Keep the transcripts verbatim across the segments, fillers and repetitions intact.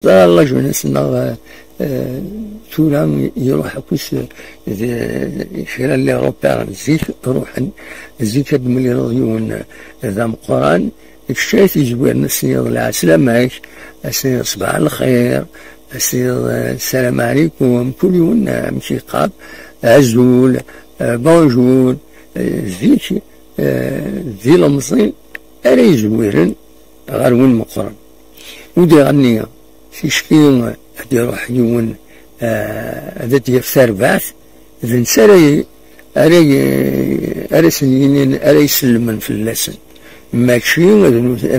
La jeunesse-nneɣ, eh, eh, tura iruḥ akk s, eh, kra n les repères n zik ruḥen. Zik ad d-temlileḍ yiwen d ameqqran, d kečč ay t-izwiren, ad s-tiniḍ lɛeslama-k, ad s-tiniḍ ṣbaḥ lxir, ad s-tiniḍ, eh, sslam ɛlikum, kul yiwen, eh, amek yeqqar, azul, eh, bonjour, eh, zik, eh, d ilemẓi ara yezwiren ɣer win meqqren. U diɣenni, ticki ad iruḥ yiwen, eh, ad d-yaf tarbaɛt, d netta ara y-, ara y-, ara sen-yinin, ara isellmen fell-asen. Mačči,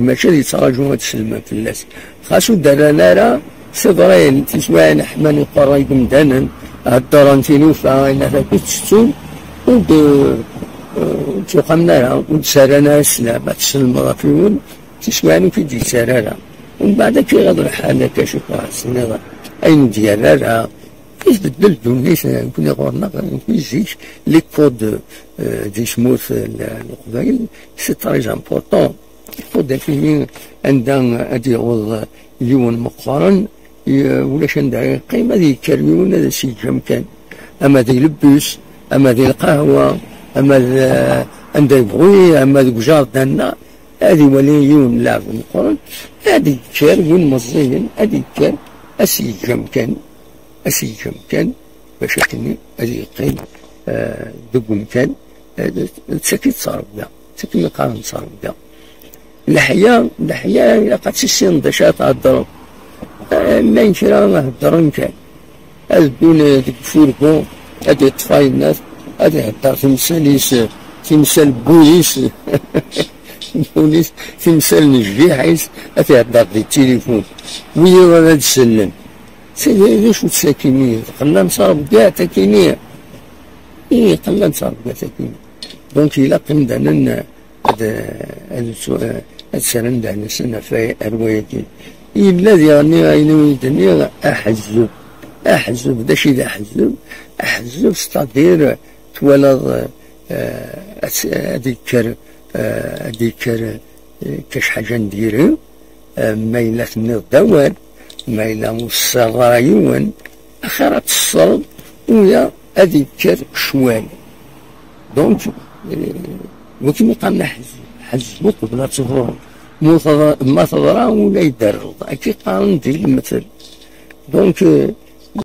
mačči ad yettraǧu ad sellmen fell-as. Xas ur d-rran ara, c'est vrai, tiswiɛin ḥman iqerra deg yimdanen, heddren tilufa, ayen ata akk ttettun, ur d-, ur d-tuqamen ara, ur d-serran ara sslam, ad tselmeḍ ɣef yiwen, tiswiɛin ur k-id-yettarra ara. Umbeɛd akka iɣaḍ lḥal akka, cukkeɣ ad s-tiniḍ ayen ur d-yerra ara, tbeddel ddunit, eh, nekkni ɣur-neɣ, nekkni zik, les codes, eh, di tmurt, eh, n Leqbayel, c'est très important. Les codes akini, anda ad yaweḍ yiwen meqqren, y-, ulac anda ara yeqqim, ad yekker yiwen ad as-yeǧǧ amkan. Ama di lebbi-s, ama di lqahwa, ama d, eh, anda yebɣu, ama deg ujardan-nneɣ, ad iwali yiwen n lɛebd meqqren, ad yekker win meẓẓiyen, ad yekker, ad s-yeǧǧ amkan, ad s-yeǧǧ amkan, bac akken ad yeqqim, eh, deg umkan, eh, d, d tagi i d ttrebga, d tagi i qqaren ttrebga. Leḥya, leḥya ilaq ad tissineḍ d acu ara theddreḍ. Eh, llan kra heddren kan. Ad ddun, eh, deg ufurgu, ad iṭṭef ayennat, ad ihedder timsal-is, timsal n wul-is, n wul-is, timsal n jjiḥ-is, ad ihedder di tilifun. Wiyaḍ ad sellen. Sidi, d acu-tt takini? Qellan s Rebbi takini. Ih, qellan s Rebbi takini. Donc, ilaq imdanen ad, ad, ad sren dehn-nsen ɣef ay-, ar wayagi. Yella diɣenni ayen i wen-d-nniɣ, aḥezzeb. Aḥezzeb, d acu i d aḥezzeb? Aḥezzeb, c'est-à-dire, twalaḍ, eh, ad, ad yekker, eh, ad yekker, eh, kac ḥaǧa n diri, eh, ma yella tenniḍ-d awal, ma yella ur tessarreḍ ara yiwen, axir ad tessreḍ, uya ad yekker ccwal. Donc, eh, wakken iqqaren aḥezzeb, ḥezzeb uqbel ad teḍru. Ma teḍ-, ma teḍra, ula yedderreḍ. Akka i qqaren di lemtel. Donc, eh,